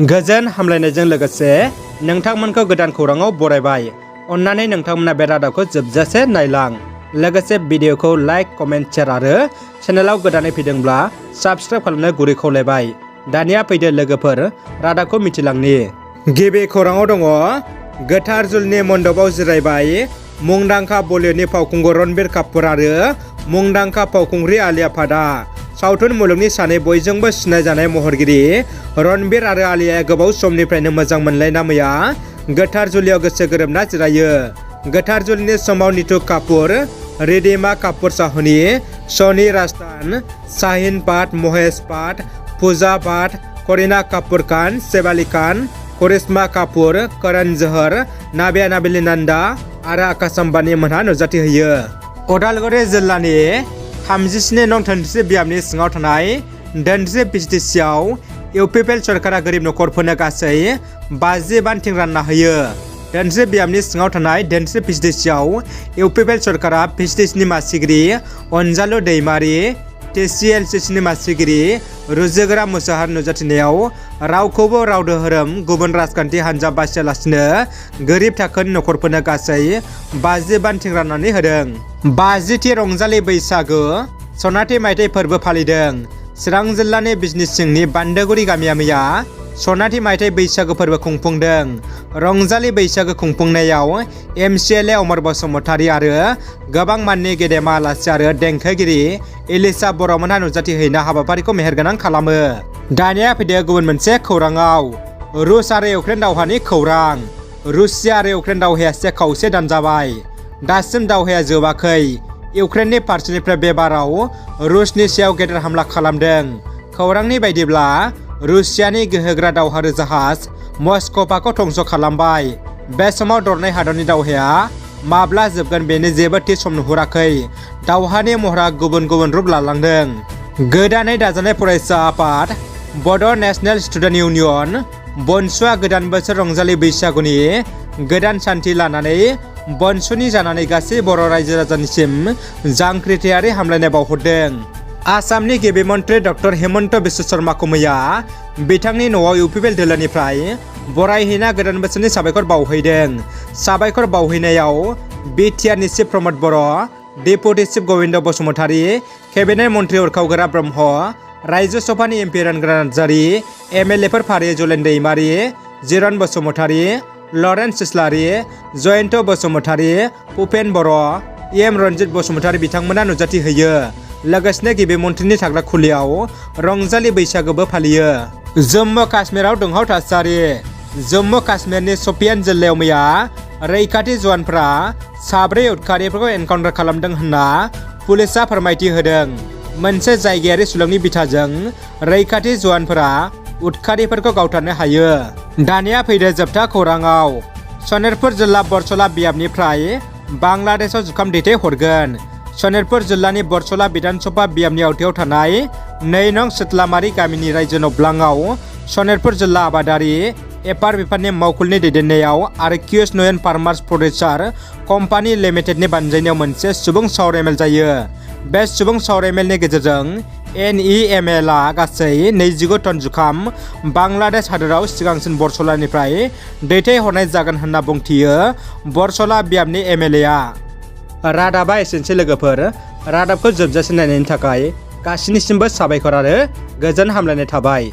गोजोन हामलायनायजों लोगोसे नोंथांमोनखौ गोदान खौराङाव बरायबाय। अन्नानै नोंथांमोना बे रादाबखौ जोबजासे नायलां। लोगोसे भिडिअखौ लाइक, कमेन्ट, शेयार आरो चेनेलाव गोदानै फैदोंब्ला साबस्क्राइब खालामनो गुरै खावलायबाय। दानिया फैदो लोगोफोर रादाबखौ मिथिलांनि। गिबि खौराङाव दङ गोथार जुलिनि मन्दपाव जिरायबाय मुंदांखा बलिउडनि फावखुंगुर रणबीर कापुर आरो मुंदांखा फावखुंग्रि आलिया भाटआ। सावथुन मुलुगनि सानै बयजोंबो सिनायजानाय महरगिरि रणबीर आरो आलियाया गोबाव समनिफ्रायनो मोजां मोनलायना मैया गोथार जुलियाव गोसो गोरोबना जिरायो। गोथार जुलिनि समाव नीतू कापुर, रिधिमा कापुर साहनी, सनी राजस्थान, शाहीन भाट, महेश भाट, पूजा भाट, करीना कापुर खान, शेफाली खान, करिश्मा कापुर, करण जहर, नाबिया नाबिली नंदा आरो आकाश आम्बानी मोनहा नुजाथिहैयो। उदालगुरि जिल्लानि 37 नं धोनस्रि बियामनि सिङाव थानाय धोनस्रि पिएचडिसिआव इउपिपिएल सरकारा गोरिब नखरफोरनो गासै 50 बान्थिं रानना होयो। धोनस्रि बियामनि सिङाव थानाय धोनस्रि पिएचडिसिआव इउपिपिएल सरकारा पिएचडिसिनि मासिगिरि अनजालु दैमारि, टिसिएलसिसिनि मासिगिरि रुजुगोरा मुसाहारि नुजाथिनायाव रावखौबो राव धोरोम गुबुन राजखान्थि हान्जा बासियालासिनो गोरिब थाखोनि नखरफोरनो गासै 50 बान्थिं राननानै होदों। 50थि रंजालि बैसागो सनाथि मायथाइ फोरबो फालिदों। चिरां जिल्लानि बिजनी सिंनि बान्दोगुरि गामिया मैया सनाथि मायथाइ बैसागो फोरबो खुंफुंदों। रंजालि बैसागो खुंफुंनायाव एमसिएलए अमर बसुमतारी आरो गोबां माननि गेदेमा आलासि आरो देंखोगिरि इलिसा बर'मोनहा नुजाथिहैना हाबाफारिखौ मेहेरगोनां खालामो। दानिया फैदो गुबुन मोनसे खौराङाव। रुस आरो इउक्रेन दावहानि खौरां। रुसिया आरो इउक्रेन दावहाया से खावसे दान जाबाय। दासिम दावहाया जोबाखै। इउक्रेननि फारसेनिफ्राय बे बाराव रुसनि सायाव गेदेर हामला खालामदों। खौरांनि बायदिब्ला रुसियानि गोहोग्रा दावहारु जाहाज मस्क'भाखौ धंस खालामबाय। बे समाव दरनै हादरनि दावहाया माब्ला जोबगोन बेनि जेबो थि सम नुहुराखै। दावहानि महरा गुबुन गुबुन रुप लालांदों। गोदानै दाजानाय फरायसा आफाद बड' नेशनेल स्टुडेन्ट इउनियन बनसुआ गोदान बोसोर रंजालि बैसागुनि गोदान सान्थि लानानै बनसुनि जानानै गासै बर' रायजो राजानिसिम जांख्रिथायारि हामलायनाय बावहरदों। आसामनि गिबि मन्त्रि डक्टर हेमन्त बिश्व शर्माखौ मैया बिथांनि न'आव इउपिपिएल दोलोनिफ्राय बरायहैना गोदान बोसोरनि साबायखर बावहैदों। साबायखर बावहैनायाव बिटिआरनि chief Pramod Boro', deputy chief Gobinda Basumatary, cabinet मन्त्रि उरखावगोरा ब्रह्म, रायजो सभानि एमपि रानग्रा नार्जारी, एमएलएफोर फारियै जलेन दैमारि, जिरन बसुमतारी, लरेन्स इस्लारि, जयन्त बसुमतारी, भुपेन बर', एम रन्जित बसुमतारी बिथांमोना नुजाथिहैयो। लोगोसेनो गिबि मन्थ्रिनि थाग्रा खुलियाव रंजालि बैसागोबो फालियो। जम्मु काश्मीराव दुंहाव थासारि। जम्मु काश्मीरनि शपियान जिल्लायाव मैया रैखाथि जवानफोरा 4 उदखारिफोरखौ एनकाउन्टार खालामदों होनना पुलिसआ फोरमायथि होदों। मोनसे जायगायारि सुलुंनि बिथाजों रैखाथि जवानफोरा उदखारिफोरखौ गावथारनो हायो। दानिया फैदो जोबथा खौराङाव। सनितपुर जिल्ला बरसला बियाबनिफ्राय बांलादेशआव जुखाम दैथाय हरगोन। सनितपुर जिल्लानि बरसला बिधानसभा बियाबनि आवथायाव थानाय 2 नं सितलामारि गामिनि रायजो नब्लाङाव सनितपुर जिल्ला आबादारि एफार बिफाननि मावखुलिनि दैदेननायाव आरो किउएस नयन फार्मार्स प्रडिउसार कम्पानि लिमिटेडनि बानजायनायाव मोनसे सुबुं सावराय मेल जायो। बे सुबुं सावराय मेलनि गेजेरजों एनइएमएलआ गासै 25 टन जुखाम बांलादेश हादोराव सिगांसिन बरसलानिफ्राय दैथायहरनाय जागोन होनना बुंथियो बरसला बियाबनि एमएलएआ। रादाबा एसेनोसै लोगोफोर। रादाबखौ जोबजासे नायनायनि थाखाय गासिनिसिमबो साबायखर आरो गोजोन हामलायनाय थाबाय।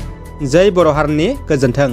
जै बर' हारिनि गोजोन्थों।